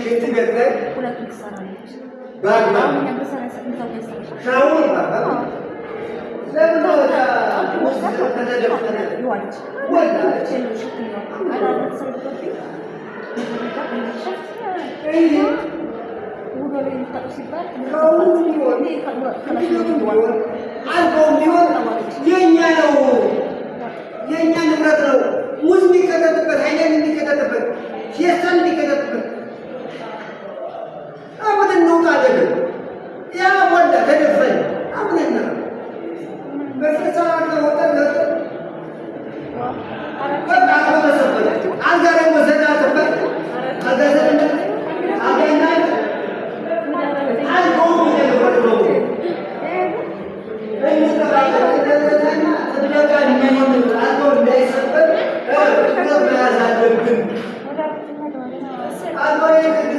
ሽንት ቤት ላይ በአግባብ ሻወር በአግባብ ለምን ሙዝ ከተደፈነ ወላች ቢሆን አልጋውም ቢሆን የእኛ ነው፣ የእኛ ንብረት ነው። ሙዝ የሚከተትበት፣ ሀይላንድ የሚከተትበት፣ ፌስታል የሚከተትበት አሁን እንውጣለን። ያ ሞላ ተደፈነ። አሁን በፍሳ ከወጠን በቃ አልጋው ተሰበረ። አልጋ ደግሞ ዘናትበት አልጋ ዘና አልጋና አልጋውም ጥበቃ የሚሆን አልጋው እንዳይሰበር ትኩረት መያዝ አለብን። አልጋው የግድ